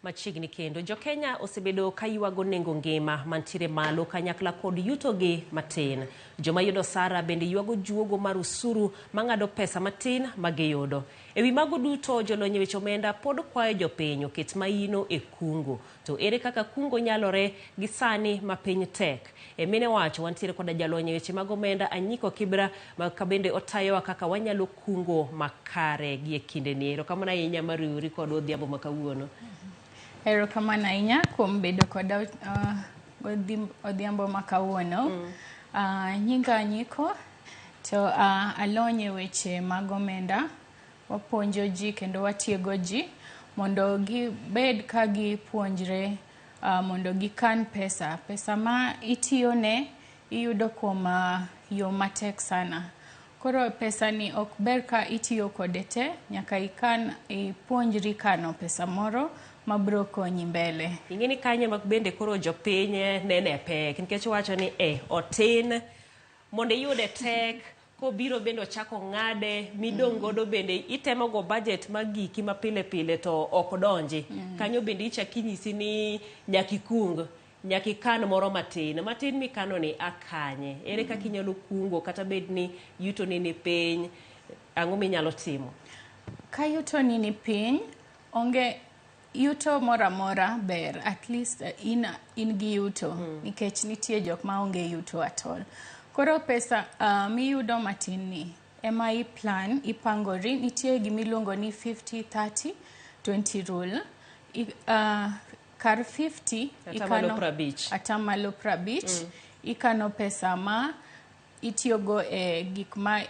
Machiegni kendo, Jo-Kenya osebedo ka ywago nengo ngima mantiere malo kanyakla kod yutogi matin. Joma yudo osara bende ywago juogo mar osuru mang'ado pesa matin ma giyudo. E wi mago duto, jolony e weche omenda pod kwayo jopiny oket maino e kungo. To ere kaka kungo nyalore gi sani ma piny tek? E mine wacho wantiere koda jalony e weche mag omenda Anyiko Kibra ma ka bende otayowa kaka wanyalo kungo makare gi e kindeni. Erokamano ahinya mar riwori kodwa odhiambo ma kawuono. Erokamano ahinya kuom bedo koda odhiambo ma kawuono. Nyinga Anyiko to alony e weche mag omenda. Wapuonjo ji kendo watiego ji mondo gibed ka gipuonjre mondo gikan pesa. Pesa ma itiyone iyudo kuom yo matek sana. Koro pesa ni ok ber ka itiyo kode te, nyaka ikan, ipuonjri kano pesa moro mabro konyi mbele. Ing'e ni kanyo ema bende koro jopiny nene pek nikech wacho ni eh, otin mondo iyude tek kobiro bende ochako ng'ade midong' godo bende itemo go budget mag giki ma pile pile to ok donji. Kanyo bende ichak inyisi ni nyaka ikung, nyaka ikan moro matin. Matin mikano ni a kanye? Ere kaka inyalo kungo kata bed ni yuto ni ni piny, ang'o minyalo timo? Ka yuto ni ni piny, onge yuto moro amora ber at least in gi yuto nikech nitie jok ma onge yuto at all. Koro pesa miyudo matin ni ema i plan, ipangori, nitie gimiluongo ni 50 30 20 rule. Kar 50 Atamalo 50. Atamalo 50 ikano pesa ma itiyogo e gik ma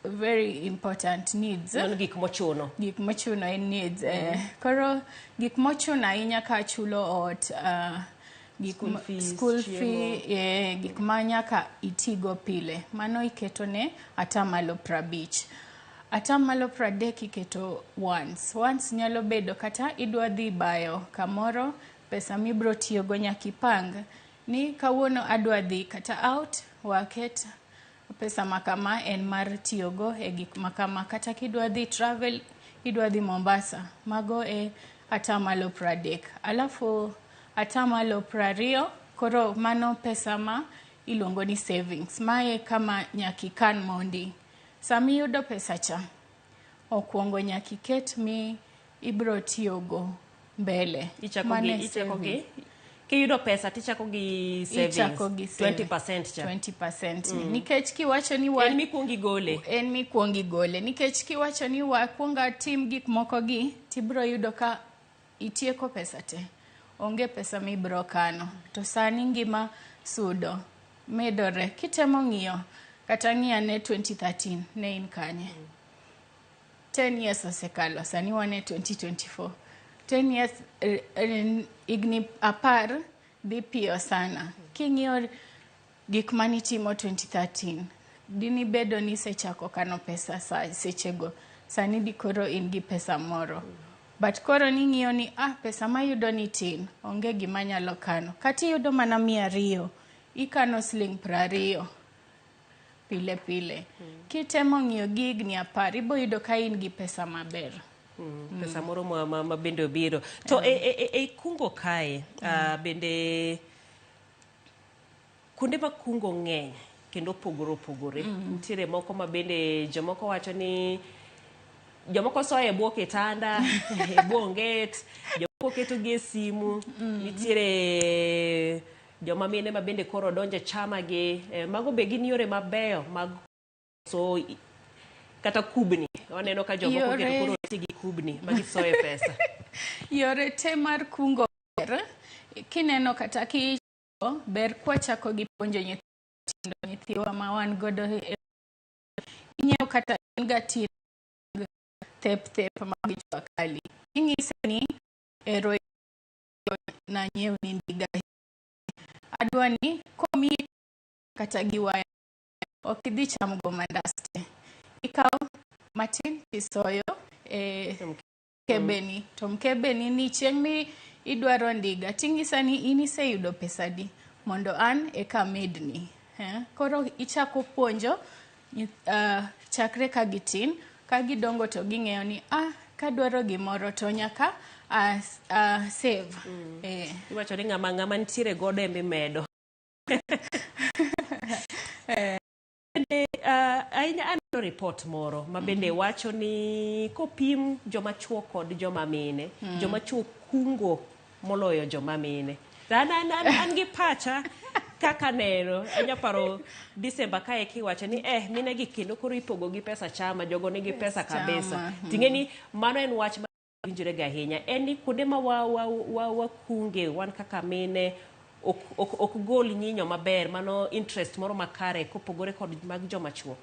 very important needs. Mano gik mochuno. Gik mochuno en needs. Koro gik mochuno ahinya ka chulo ot, gik School fees, school chiemo. fee, gik ma nyaka itigo pile. Mano iketo ne atamalo 50. Atamalo 30 iketo wants. Wants nyalo bedo kata idwa dhi bayo kamoro, pesa mibro tiyogo nyaka ipang ni kawuono adwa dhi kata out, waket pesa ma kama en mar tiyogo e gik ma kama. Kata kidwa dhi travel, idwa dhi Mombasa, mago e atamalo 30. Alafu atamalo 20, koro mano pesa ma iluongo ni savings. Mae kama nyaka ikan mondi. Sama iyudo pesa cha, okuongo nyaka iket mi ibro tiyogo mbele. Ichako Mano gi, e ichako gi. savings. Kiyudo pesa tichako gi savings. Ichako gi savings. 20% cha. 20% ni. Nikech kiwacho ni wa En mikwongo igole. En mikwongo igole. Nikech kiwacho ni wakwong atim gik moko gi, tibro yudo ka itieko pesa te. Onge pesa mibro kano. To sani ngima sudo medore. Kitemo ng'iyo kata ng'iyo ane 2013 ne in kanye? 10 years osekalo, sani wan e 2024. 10 years, higni 10 dhi piyo sana. King'iyo gik manitimo 2013, dini bedo ni isechako kano pesa sa sechego, sani dikoro in gi pesa moro. But koro ning'iyo ni pesa mayudo ni tin, onge gima anyalo kano. Kata iyudo mana 200, ikano siling 20 pile pile. Kitemo ng'iyo gi higni 10, ibo yudo ka in gi pesa maber. Pesa moro ma bende obiro. To e kungo kae, bende kuonde ma kungo ng'eny kendo opogore opogore. Nitiere moko ma bende jomoko wacho ni jomoko soyo e bwo kitanda, e bwo onget, jomoko keto gi e simu. Nitiere joma mine ma bende koro donjo e chama gi. Mago be gin yore mabeyo mag so kata kubni. Waneno ka jomoko keto koro ti gi kubni ma gisoye pesa. Yore te mar kungo ber. Kineno kata ki ber kwachako gi puonjo nyithindo, nyithiwa ma wan godo e inyiewo kata en ga tin thep thep mag jua kali. Inyise ni ero nanyiew ni ndiga. Adwa ni komiyi kata gi waya ok idhi chamo go mandas te. Ikawo matin tisoyo e mkebe ni. To mkebe ni ni chieng' mi idwaro ndiga ting'isa ni in iseyudo pesa di mondo an eka amedni. Koro ichako puonjo chakre ka gitin, ka gidongo to ging'eyo ni kadwaro gimoro to nyaka save. Iwacho ni ng'ama nitiere godo emimedo. Bende ahinya aneno report moro ma bende wacho ni kopim joma chuo kod joma mine, joma chuo kungo moloyo joma mine. To an gi pacha kaka neno, anya paro December kae kiwacho ni mine gi kendo koro ipogo gi pesa chama, jogo nigi pesa kabisa. Ting'e ni mano en wach ma winjore ga ahinya. En ni kuonde ma wakunge wan kaka mine ok gol nyinyo maber, mano interest moro makare kopogore kod mag joma chuo.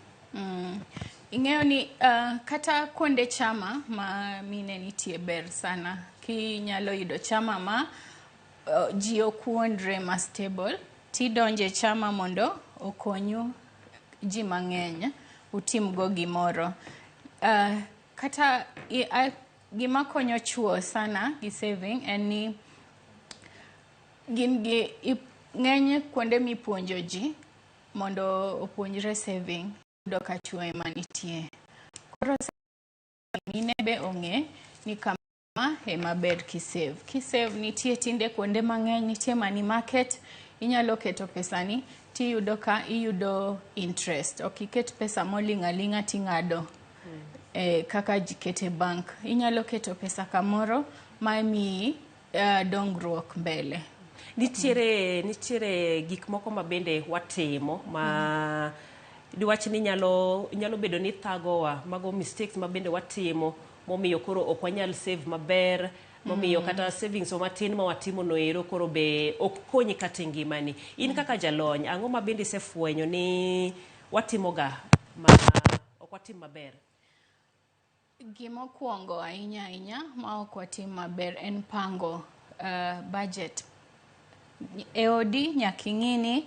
Ing'eyo ni kata kuonde chama ma mine nitie ber sana. Kinyalo yudo chama ma ji okuondre ma stable, tidonje chama mondo okonyu ji mang'eny utimgo gimoro. Kata gima konyo chuo sana gi saving en ni gin gi ng'eny kuonde mipuonjo ji mondo opuonjre saving, yudo ka chuo ema nitie. Koro mine be ong'e ni kama ema ber kisave. Kisave nitie tinde kuonde mang'eny, nitie money market, inyalo keto pesani tiyudo ka iyudo interest. Ok iket pesa moling' aling'a ting'ado kaka ji kete bank. Inyalo keto pesa kamoro ma miyi dongruok mbele. Nitiere gik moko ma bende watimo ma diwach ni nyalo bedo ni thagowa, mago mistakes ma bende watimo momiyo koro ok wanyal save maber, momiyo kata savings matin ma watimo no ero koro be ok konyi kata e ngimani. In kaka jalony, ang'o ma bende isefwenyo ni watimoga ma ok watim maber? Gimokwongo ahinya ahinya ma ok watim maber en pango budget. E odi nyaka ing'i ni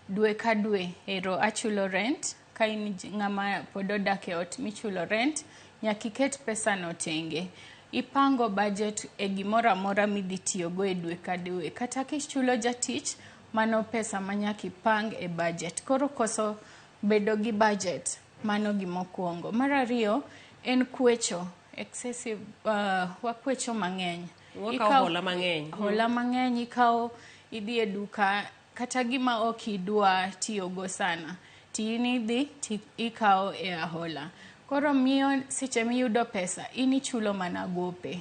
dwe ka dwe ero achulo rent. Ka in ng'ama pod odak e ot michulo rent, nyaka iket pesa no tenge. Ipango budget e gimoro amora midhi tiyogo e dwe ka dwe. Kata kichulo jatich, mano pesa ma nyaka ipang e budget. Koro koso bedo gi budget, mano gimokwongo. Mar ariyo en kwecho, excessive, wakwecho mang'eny. Wakawo hola mang'eny. Hola mang'eny, ikawo, idhi e duka, kata gima ok idwa tiyogo sana, ti in idhi ti ikawo e ahola. Koro miyo seche miyudo pesa, in ichulo mana gope.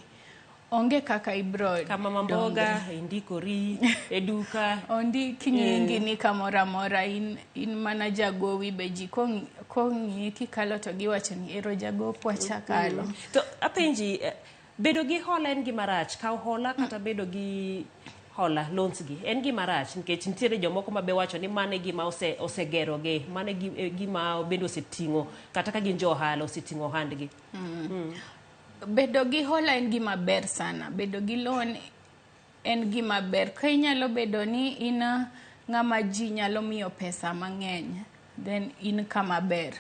Onge kaka ibro Kama mamboga, indikori e duka. Ondiki nyingi ni kamoro amora, in mana jagowi be ji kong'iyi kikalo to giwacho ni ero jagopwa cha kalo. To apenji, bedo gi hola en gima rach? Kawo hola kata bedo gi hola, loans gi, en gima rach? Nikech nitiere jomoko ma be wacho ni mano e gima osegerogi, mano e gima bende oseting'o, kata ka gin jo ohala, oseting'o ohandgi. Bedo gi hola en gima ber sana. Bedo gi loan en gima ber. Ka inyalo bedo ni in ng'ama ji nyalo miyo pesa mang'eny, then in kama ber.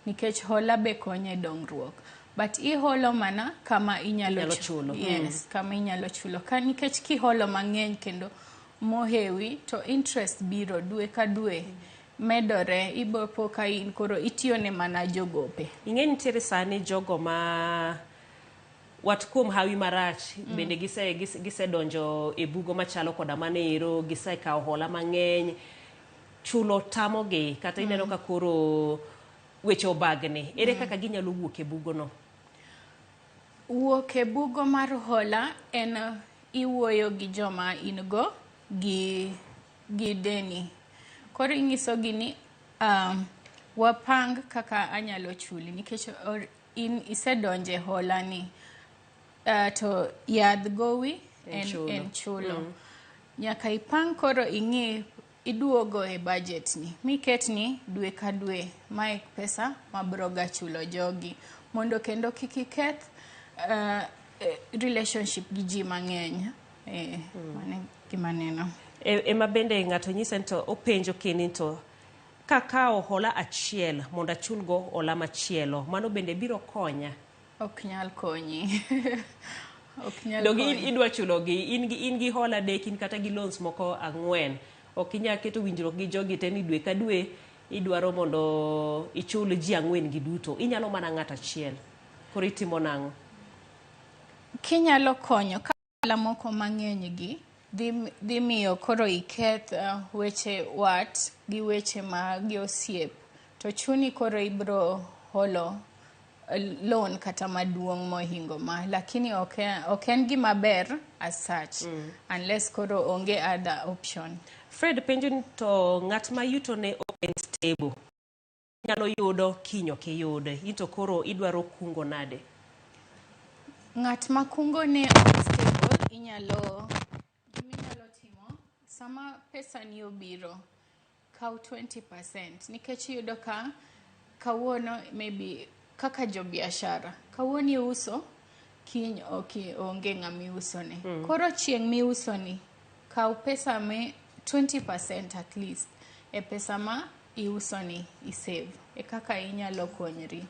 Nikech hola be konyo e dongruok. But iholo mana kama inyalo chulo. Yes, kama inyalo chulo. Ka nikech kiholo mang'eny kendo mohewi, to interest biro dwe ka dwe. Medore, ibopo ka in koro itiyo ne mana jogope. Ing'e nitiere sani jogo ma wat kuom hawi marach bende gisedonjo e bugo machalo koda mano ero, gisekawo hola mang'eny, chulo tamogi, kata ineno ka koro weche obagni. Ere kaka ginyalo wuok e bugono? Wuok e bugo mar hola en iwuoyo gi joma in go gi deni. Koro inyisogi ni wapang kaka anyalo chuli nikech in isedonje hola ni, to yadh gowi en chulo. Nyaka ipang koro ing'i iduogo e budget ni miket ni dwe ka dwe mae pesa mabro ga chulo jogi mondo kendo kik iketh relationship gi ji mang'eny. Mano gima neno. Ema bende ng'ato nyise to openjo keni to kakawo hola achiel mondo achulgo hola machielo, mano bende biro konya? Ok nyal konyi. Ok nyal Donge konyi. idwa chulogi, in gi hola adek, in kata gi loans moko 4. Ok inyal keto winjruok gi jogi te ni dwe ka dwe idwaro mondo ichul ji 4 gi duto. Inyalo mana ng'ato achiel. Koro itimo nang'o? Kinyalo konyo ka moko mang'eny gi dhi miyo koro iketh weche wat gi weche mag osiep to chuni koro ibro holo loan kata maduong' mohingo ma, lakini ok en gima ber as such unless koro onge other option. Fred penjo ni to ng'at ma yuto ne ok en stable nyalo yudo kiny ok iyude in to koro idwaro kungo nade? Ng'at ma kungo ne ok stable, inyalo giminyalo timo sama pesa ni obiro, kaw 20% nikech iyudo ka kawuono maybe kaka jo biashara kawuono iuso, kiny ok onge ng'ama iusone. Koro chieng' miusoni kaw pesa me 20% at least e pesa ma iusoni isave e kaka inyalo konyri.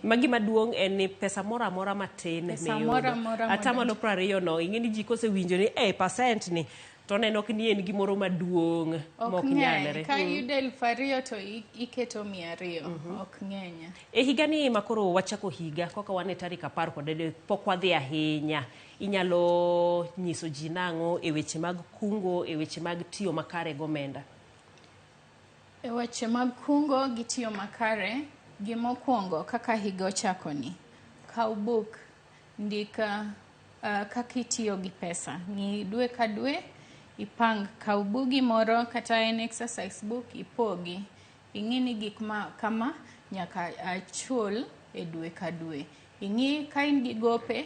Ma gima duong' en ni pesa moro amora matin Pesa moro amora atamalo 20 no ing'e ni ji kosewinjo ni e percent ni to oneno ni en gimoro maduong' mok nyalre. Ka iyudo 2,000 to iketo 200, ok ng'eny. E higa ni ma koro wachako higa koka wan e tarik 13 pok wadhi ahinya, inyalo nyiso ji nang'o e weche mag kungo, e weche mag tiyo makare gomenda? E weche mag kungo gi tiyo makare, gimokwongo kaka higa ochakoni, kaw buk, ndik kaka itiyo gi pesa. Ng'i dwe ka dwe, ipang, kaw bugi moro kata en exercise book ipogi. Ing'i ni gik ma kama nyaka achul e dwe ka dwe. Ing'i ka in gi gope,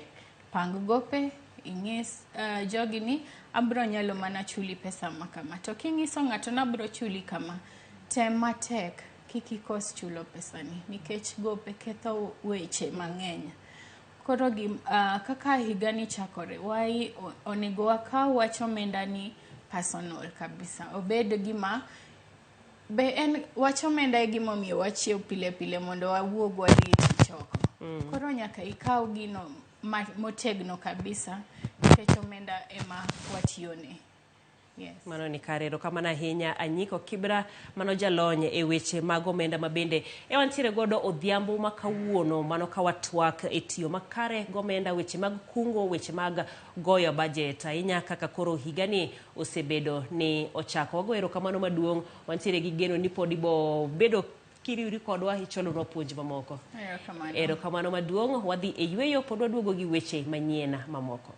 pang gope, ing'is jogi ni abro nyalo mana chuli pesa ma kama. To king'iso ng'ato ni abro chuli kama, tem matek kik ikos chulo pesani nikech gope ketho weche mang'eny. Koro kaka higani chakore, onego wakaw wach omenda ni personal kabisa. Obed gima be en wach omenda e gimomiyo wachiew pile pile mondo wawuog wadhi e tich oko. Koro nyaka ikaw gino motegno kabisa nikech omenda ema watiyone. Yes. Mano ni kare, erokamano ahinya Anyiko Kibra, mano jalony e weche mag omenda ma bende e wantiere godo odhiambo ma kawuono, mano ka watwak e tiyo makare gomenda, weche mag kungo, weche mag goyo budget ahinya kaka koro higani osebedo ni ochako. Wago erokamano maduong', wantiere gi geno ni pod ibo bedo kiriwri kodwa icholonwa puonj mamoko. Erokamano. Erokamano maduong', wadhi e yweyo pod waduogo gi weche manyien mamoko.